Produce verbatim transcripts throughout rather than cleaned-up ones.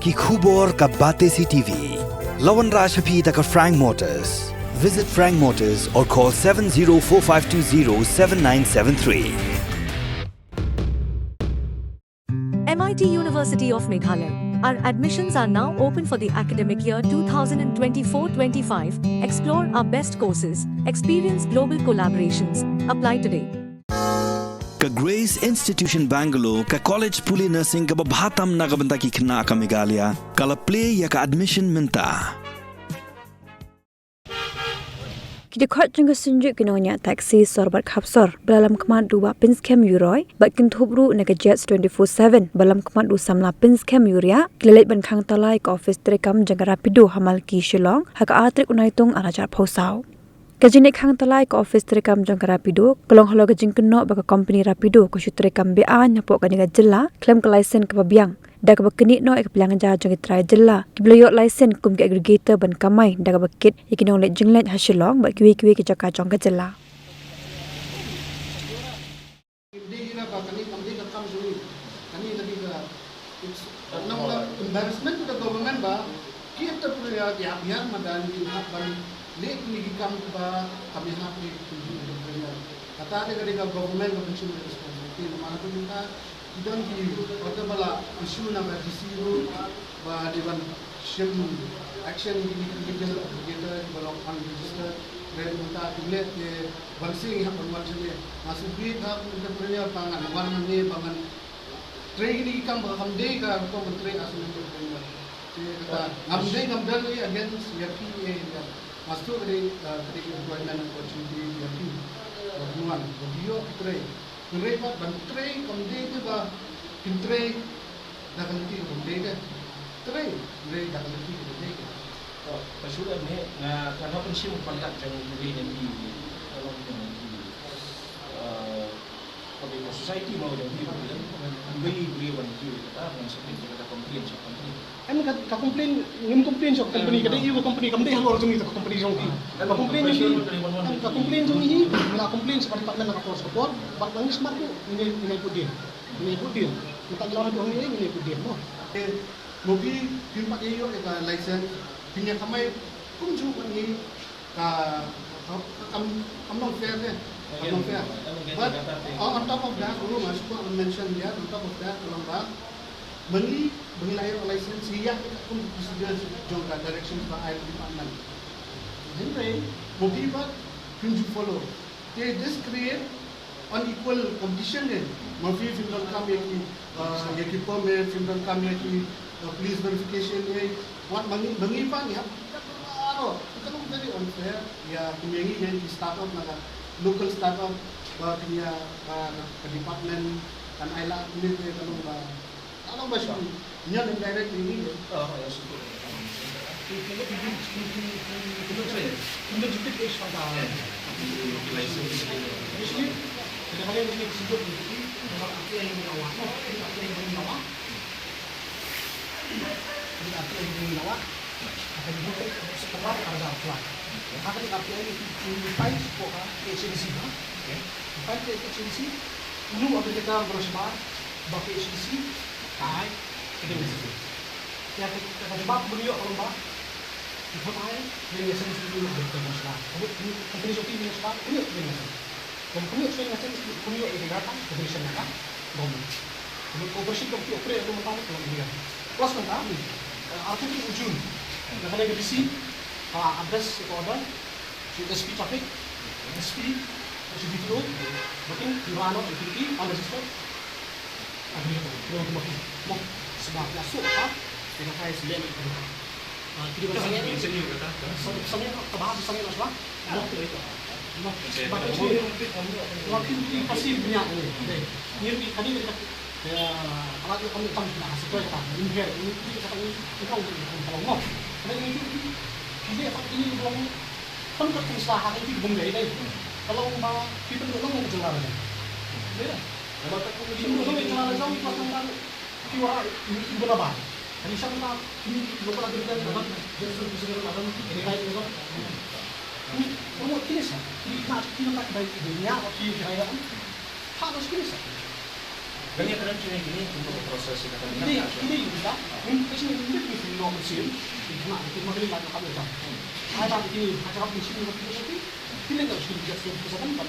Ki khubor ka Batesi T V. La wanrah sha phi da ka Frank Motors. Visit Frank Motors or call seven zero four five two zero seven nine seven three. M I T University of Meghalaya. Our admissions are now open for the academic year two thousand twenty-four twenty-five. Explore our best courses, experience global collaborations. Apply today. Ka Grace Institution Bangalore, ka college pule nursing kaba bha tam na ka bynta ki khynnah ka Meghalaya, ka la plie ïa ka admission mynta. Ki dkhot jong ka Synjuk ki Nongñiah Taxi sor bad khapsor ba la lam khmat da u Bah Pynskhem Ïuroi bad kynthup ruh na ka Jets twenty-four seven ba la lam khmat da u samla Pynskhem Ïuriah, ki la leit ban khang talai ka ophis treikam jong ka Rapido ha Malki, Shillong ha ka ar tarik u Naitung ar hajar arphew saw. Ka jingleit khang talai ka ophis treikam jong ka Rapido ka long halor ka jingkynnoh ba ka kompani Rapido ka shu treikam be-aiñ hapoh kane ka jylla khlem ka laisen kaba biang, da kaba knieh noh ïa ka pliang ja jong ki trai jylla kiba la ïoh laisen kum ki aggregator ban kamai da kaba kit ïa ki nongleit jingleit ha Shillong bad kiwei kiwei ki jaka jong ka jylla. Dei ïa ba kane kam dei ka kam jong ngi. Kane ka dei ka, it's, nang la embarrassment to the government ba ki entrepreneur ki ap ïar madan ki hap ban leh kine ki kam ba kam ïa hap ki entrepreneur. Kata dei ka dei ka government ka consumer responsibility. Namar ka dei ka Ki don ki order ba la issue na ka D C ruh ba dei ban shim action ïa kine ki illegal aggregator kiba long unregistered. Hynrei mynta ki leh te ban sing ha ban wan shane. Nga sngewbha ha u entrepreneur ba ngan wan hangne ba ngan trei kine ki kam ba kam dei ka rukom ban trei as an entrepreneur. Te kata ngam dei ngam don against ïa phi, eh, ïa. Nga sngewbha ka dei, eh, ka dei employment opportunity ïa phi. Ba phin wan ba phi ïoh ki trei. Hynrei pat ban trei kam dei te ba phin trei da ka lynti kaba ym dei te. Trei hynrei da ka lynti kaba dei te. To, ka shu em ne, nga kan hap ban shim pynlong jong u dei ne ki, ka long ne ki, eh, ka dei ka society mo jong ki, ki dei ban ki kata ban submit kata complain sha company. Em ka, ka complain, ngim complain sha company, ka dei ïa ka company, kam dei halor jong ngi, ka company jong ki. Ka complain jong ngi, em ka complain jong ngi, ngi la complain sha ka department na ka por sha ka por, bad ngi smat ruh, ngi, ngi put dien. Ngi put dien. Mynta ngi la wan haduh hangne, ngi put dien mo. Eh, mo phi, phim pat ïoh ïa ka license, phin ïa kamai kumjuh bad ngi, ka, ka, ka kam, kam long fair ne. Kam long fair. But, uh, on top of that, ruh nga shu kwah ban mention ïa, on top of that, ka long ba ma ngi, ma ngi la ïoh license, ïa ka kum procedure jong ka directions ba ai department. Hynrei mo phi pat phim ju follow. They just create unequal competition ne. Ma phi phim donkam ïa ki, uh, ïa ki permit, phim donkam ïa ki, uh, police verification ne. Wat ma ngi, ma ngi pat ngi hap. Aro, ka long very unfair. Ïa, kum ïa ngi ïa ki startup na ka local startup ba kin ïa, uh, ka department kan ai lad ne te ka long ba Ano ba shu nyan direct ni ni. Ah, ya, shu. Ba K H A D C, ka ai, ka dei message. Ïa ka, ka jubab ba ngi ïoh ka long ba, ki khot ai, ka dei message ki ïoh ka dei message. Ka dei, ka dei jong ki message ba, ka dei message. Ka dei message, ka dei message, ka dei message. Ka dei cooperation ka dei ka long ïa. Plus mynta, eh, arphew u June, ka dei ka D C, ka address ka order. Shu S P traffic, S P, shu D T O, makin ki rano activity unregistered. Agri to, kino tu makin mo, sebab ya su apa, kena kai selen. Ah, kini ba salen, salen kata, salen kata, bahasa salen kata, mo, mo, sebab tu sini, makin di pasir minyak ni. Ni ni kadi ni. Ya, alat tu kami tam na situ ya, ini dia, ini dia kata ini, ini orang ini kalau mo. Karena ini tu, ini apa ini belum Kan ka pisa ha ka ti bum dei dei. Ka long ba phi pynduh long ka jylla. Dei. Phi pynduh long ka jylla jong phi pas nang baru. Phi wara phi pynduh ba. Hynrei sha mynta phi pynduh ka jylla jong phi. Jylla jong phi sendiri jong phi. Ini kai jong phi. Ini rumah kini sa. Ini nak kini nak bai dunia phi kaya. Ha, bas kini sa. Kani ka kren kini kini kumno ka process ka kani. Kini, kini kita. Ini kini Mynsiem, ki khynnah ki ma kali la ka kam jam. Ai ba ki ha jaka mynsiem ki ma kali ki, ki leng ka shu ki jam ki saban ban.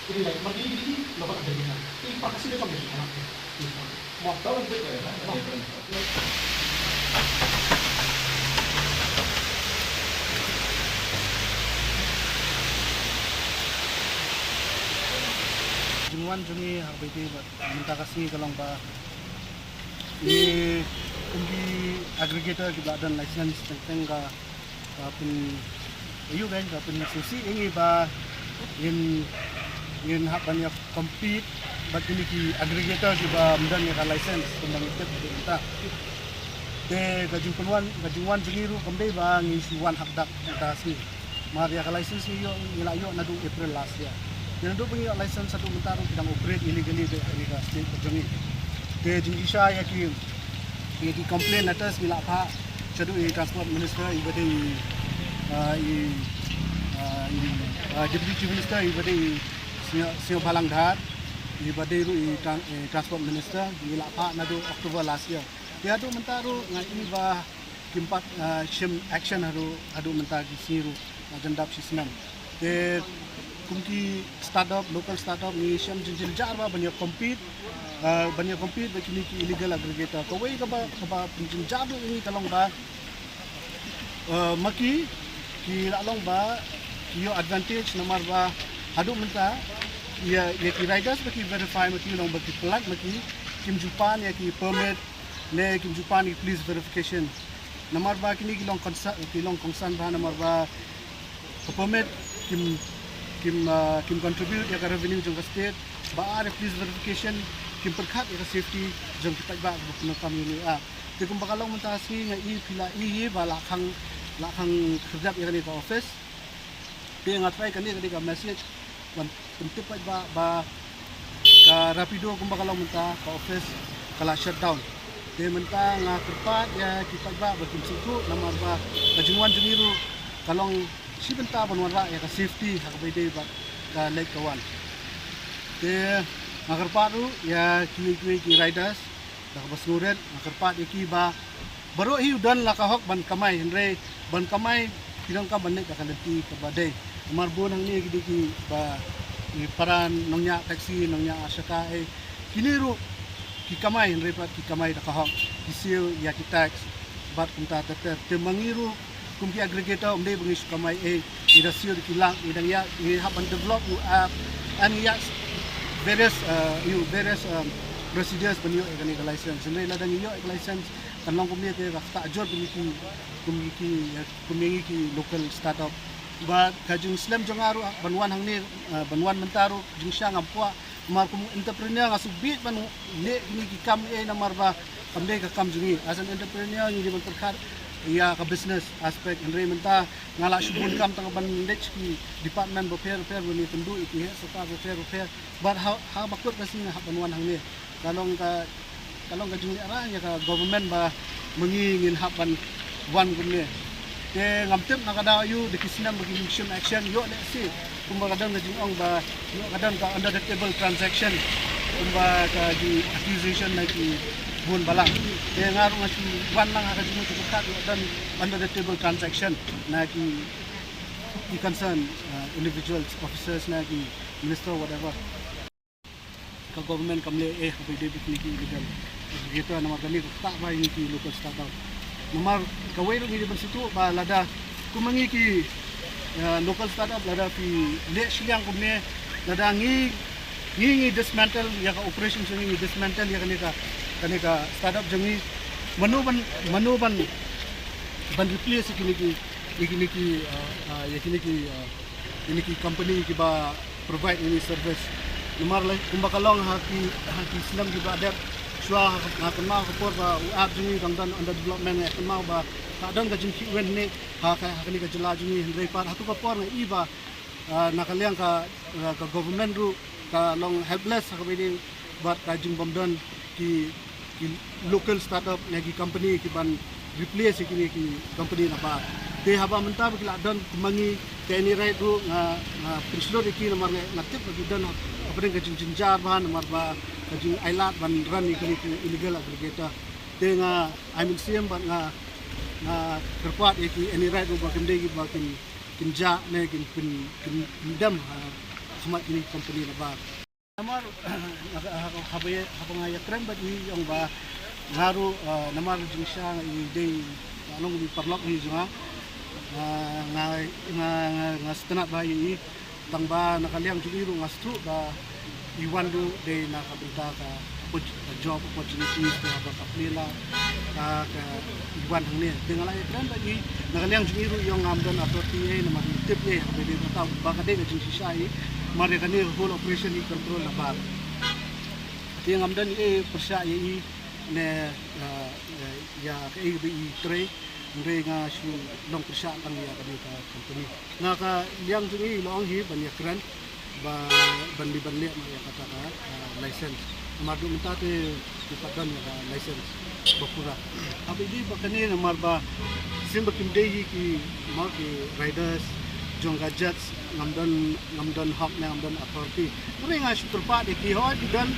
Ki lai ma kali ki ki lo ka dei na. Ki pra ka sile kam ki anak ki. Mo. Jingwan jong ngi ha kaba ïadei bad mynta ka sngi ka long ba ngi kum ki aggregator kiba la don license teng teng ka, ka pyn, ïa ka, ka pynsngewsih ïa ngi ba ngin, ngin hap ban ïa compete bad kine ki aggregator kiba ym don ïa ka license kumba ngi tip mynta. Te ka jingpynwan, ka jingwan jong ngi ruh kam dei ba ngi shu wan hap dak mynta ka sngi. Namar ïa ka license ngi ïoh, ngi la ïoh naduh April last year. Te naduh ba ngi ïoh license haduh mynta ruh ki dang operate illegally beit ha kane ka state ka jong ngi. Te jingshisha ïa ki, ïa ki complaint letters ngi la phah shaduh i Transport Minister iba dei, ah, i, ah, i, ah, Deputy Chief Minister iba dei i Sniawbhalang Dhar, iba dei ruh i tran-, i Transport Minister, ngi la phah naduh October last year. Te haduh mynta ruh nga i ba kim pat, ah, shim action haduh, haduh mynta ki sngi ruh, ah, jan dap shi snem. Te kum ki startup, local startup ngi shem jynjar bha ban ïa compete, ah, ban ïa compete bad kine ki illegal aggregator. Kawei kaba, kaba pynjynjar ruh ïa ngi ka long ba, ah, ma ki, ki la long ba ki ïoh advantage namar ba haduh mynta ïa, ïa ki riders ba ki verify ma ki long ba ki pynlait ma ki, kim ju pan ïa ki permit ne kim ju pan ïa ki police verification. Namar ba kine ki long concern, ki long concern bha namar ba ka permit kim, kim, ah, kim contribute ïa ka revenue jong ka state, ba ar ïa police verification kim pyrkhat ïa ka safety jong ki paidbah kiba pyndonkam ïa une u app. Te kumba ka long mynta ka sngi nga i phi la i hi ba la khang, la khang khyrdep ïa kane ka office. Te nga try kane, kane ka message ban pyntip paidbah ba ka Rapido kumba ka long mynta ka office ka la shut down. Te mynta nga kyrpad ïa ki paidbah ba kim sngewthuh namar ba ka jingwan jong ngi ruh ka long shi bynta ban wanrah ïa ka safety ha kaba ïadei bad ka leit ka wan. Te nga kyrpad ruh ïa kiwei kiwei ki riders da kaba sngewrit, nga kyrpad ïa ki ba baroh hi u don la ka hok ban kamai, hynrei ban kamai phi donkam ban leit da ka lynti kaba dei. Namar bun hangne ki dei kiba, ki para nongñiah taxi, nongñiah arshaka, eh, kine ruh ki kamai hynrei pat ki kamai da ka hok, ki siew ïa ki tax bad kumta ter ter. Te ma ngi ruh kum ki aggregator ym dei ba ngi shu kamai ei, ngi da siew da ki lak, ngi dang ïa, ngi hap ban develop ïa u app, and ïa various, uh, ïa various, um, procedures ban ïoh ïa kane ka license. Hynrei lada ngi ïoh ïa ka license kan long kumne, te ka ktah jur kum ki, kum ki, kum ngi ki local startup. Bad ka jingslem jong nga ruh ban wan hangne, uh, ban wan mynta ruh jingshisha ngam kwah. Namar kum entrepreneur nga sngewbha ban leh kine ki kam, eh, namar ba kam dei ka kam jong ngi. As an entrepreneur ngi dei ban pyrkhat ïa ka business aspect, hynrei mynta nga la shu bun kam tang ban leit ki department bapher bapher ban ïakynduh ïa ki heh sorkar bapher bapher. Bad ha, ha bakut ka sngi nga hap ban wan hangne. Ka long ka, ka long ka jingleh rang ïa ka government ba ma ngi ngin hap ban wan kumne. Te ngam tip na ka daw ïa u da ki snem ba kin shim action, ïoh lehse kumba ka don ka jingong ba ïoh ka don ka under the table transaction, kumba ka jing accusation na ki bun balang. Te nga ruh nga shu wan lang ha ka jingmut ka kat ïoh don under the table transaction na ki, ki concern, uh, individuals, officers na ki minister, whatever. Ka government kam leh ei ha kaba ïadei bad kine ki illegal aggregator, namar kane ka ktah bha ïa ngi ki local startup. Namar kawei ruh ngi dei ban sngewthuh ba lada kum ma ngi ki, eh, local startup, lada phi leh shiliang kumne, lada ngi, ngi, ngi dismantle ïa ka operation jong ngi, ngi dismantle ïa kane ka, kane ka startup jong ngi, mano ban, mano ban, ban replace ïa kine ki, ïa kine ki, eh, eh, ïa kine ki, eh, ïa kine ki company kiba provide ïa kine ki service. Namar lei kumba ka long ha ki, ha ki snem kiba dep shuwa, ha, ha kynmaw ha ka por ba u app jong ngi dang don under development, ha kynmaw ba ka don ka jingkhih win ne ha ka, ha kane ka jylla jong ngi, hynrei pat ha tu ka por nga i ba, ah, na ka liang ka, ah, ka government ruh ka long helpless ha kaba ïadei bad ka jingbym don ki, ki local startup ne ki company ki ban replace ïa kine ki company na bar. Te haba mynta ba ki la don kum ma ngi, te any rate ruh nga, nga pynshlur ïa ki namar nga, nga tip ba ki don hapdeng ka jingjynjar bha namar ba ka jingailad ban run ïa kine ki illegal aggregator. Te nga ai mynsiem bad nga, Nga kyrpad ïa ki Any Ride ruh ba kim dei kiba kin, kin jah ne kin, kin, kin, kin dem ha khmat kine ki company nabar. Namar haba, haba nga ïakren bad i, i ong ba nga ruh, ah, namar jingshisha nga i dei, nga long i paralok hi jong nga. Ah, nga, nga, nga, nga sngewtynnat bha ïa i. Tang ba na ka liang jong i ruh nga sngewthuh ba i wan ruh dei na ka bynta ka oppor-, ka job opportunities, ka ba ka plie la ka, ka i wan hangne. Te nga la ïakren bad i, na ka liang jong i ruh i ong ngam don authority ei, namar i tip ei ha kaba dei ba, ba ka dei ka jingshisha ei, namar ïa kane ka whole operation i control nabar. Te ngam don ei pyrshah ïa i ne, ah, ïa kaei ba i trei. Hynrei nga shu long pyrshah tang ïa kane ka company. Na ka liang jong i la ong hi ban ïakren ba ban leh, ban leh ma ïa kata ka, ah, license. Namar haduh mynta te ki pat don ïa ka license ba pura. Haba i dei ba kane namar ba shisien ba kim dei hi ki, ma ki riders jong ka jets, ngam don, ngam don hok ne ngam don authority. Hynrei nga shu kyrpad ïa ki, hooid ki don,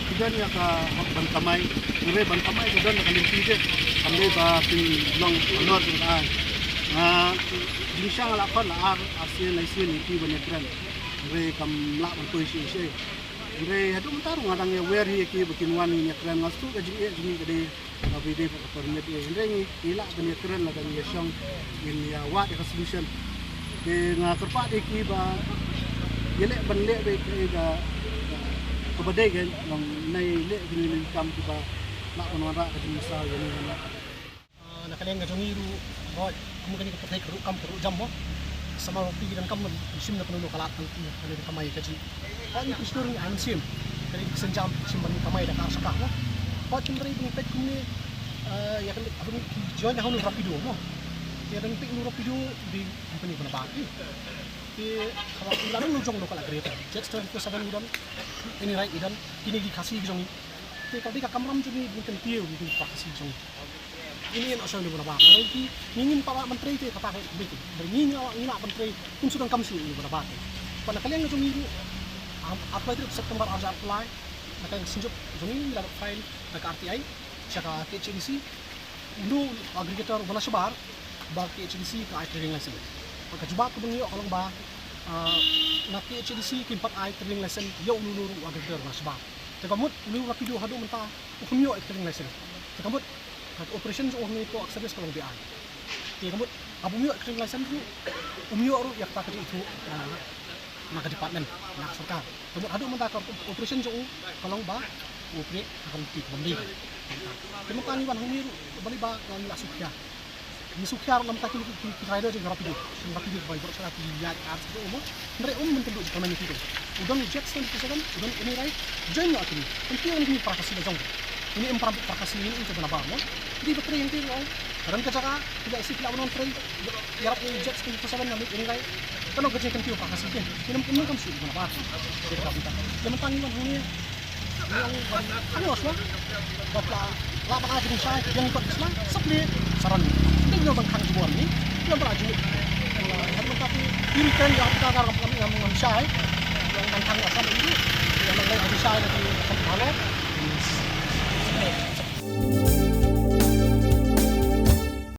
ki don ïa ka hok ban kamai. Hynrei ban kamai ka don ïa ka lynti te. Kam dei ba kin long alert ïa ka. Nga jingshisha nga la khot la ar, ar sien lai sien ïa ki ban ïakren. Hynrei kam lah ban poi shisha. Hynrei haduh mynta ruh nga dang ïawer hi ïa ki ba kin wan ïakren. Nga sngewthuh ka jingeh jong ngi ka dei kaba i dei ba ka permit ei. Hynrei ngi, ngi lah ban ïakren lada ngi ïashong, ngin ïa wad ïa ka solution. Te nga kyrpad ïa ki ba ïaleh ban leh beit ïa ka, ka, kaba dei ka long, nai leh kine ki kam kiba lah ban wanrah ka jingmynsaw ïa ngi. Ah, na ka liang ka jong ngi ruh, hooid, kum kane ka pyrthei ka ruh kam ka ruh jam mo. Samar ba phi ki donkam ban shim na kano kano ka lad, kane ka kamai ka jong ngi. Hooid, ngi consider ngi ai mynsiem. Kane ka kynja shim ban kamai da ka ar shaka mo. Hooid, hynrei ban peit kumne, eh, ïa kane, haba ngi join da ha u Rapido mo. Ïa dang peit u Rapido dei company ba na Bhar. Te haba u la don u jong local aggregator, Jets twenty-four seven i don, Any Ride i don, kine ki Khasi ki jong ngi. Te ka dei ka kamram jong ngi ban kyntiew ïa ki para Khasi ki jong ngi. Ngi ïa noh sha une u nabar. Hynrei ngi ngim pat lah ban trei te kata ka dei. Hynrei ngi ngi lah ban trei, kum shu donkam shuh une u nabar te. Bad na ka liang ka jong ngi ruh, ar, arphew lai tarik September arhajar arphew lai, na ka liang ka synjuk jong ngi ngi la dep file da ka R T I sha ka K H A D C. Une u aggregator uba na shabar ba K H A D C ka ai trading license. Bad ka jubab kaba ngi ïoh ka long ba, ah, na K H A D C kim pat ai trading license ïa une une u aggregator uba na shabar. Te ka mut une u Rapido haduh mynta um ïoh ïa ka trading license. Te ka mut ka operation jong u hangne hapoh ka service ka long beaiñ. Te ka mut haba um ïoh ïa ka trading license ruh, um ïoh ruh ïa kata ka jingithuh, ah, na ka department, na ka sorkar. Te ka mut haduh mynta ka operation jong u ka long ba u operate ha ka lynti kaba ym dei. Te mynta ngi wan hangne ruh balei ba ngi la sukhiar. Ngi sukhiar namar ba ki, ki, ki rider jong ka Rapido, jong ka Rapido ba ïoh sha ki ïaid ar sha u mo. Hynrei um myntoi jingkyrmen ïa ki. U don u Jets twenty-four seven, u don u Any Ride, join noh ïa kine. Kyntiew ïa kine para Khasi la jong. Kine em para, para Khasi, kine em para nabar mo. Ki dei ba trei hangtei ruh. Ka don ka jaka, ki la isi ki la ban trei. Ïarap ïa u Jets twenty-four seven ne u Any Ride. Kano ka jingkyntiew para Khasi te. Kine em, em kam shu nabar. Te ka bynta. Te mynta ngi wan hangne. Ngi ong ban, ano shuwa. Bad la, la ban ai ka jingshai, ïeng pat shuwa, sa plie, sa rang. Dei ngi ban khang jubor ngi, ngi ban ai jingmut. La, ïa ban kati, iri ten ïa ban kar ngam, ngam, ngam shai. Ïa ban khang ïa ka jingshai.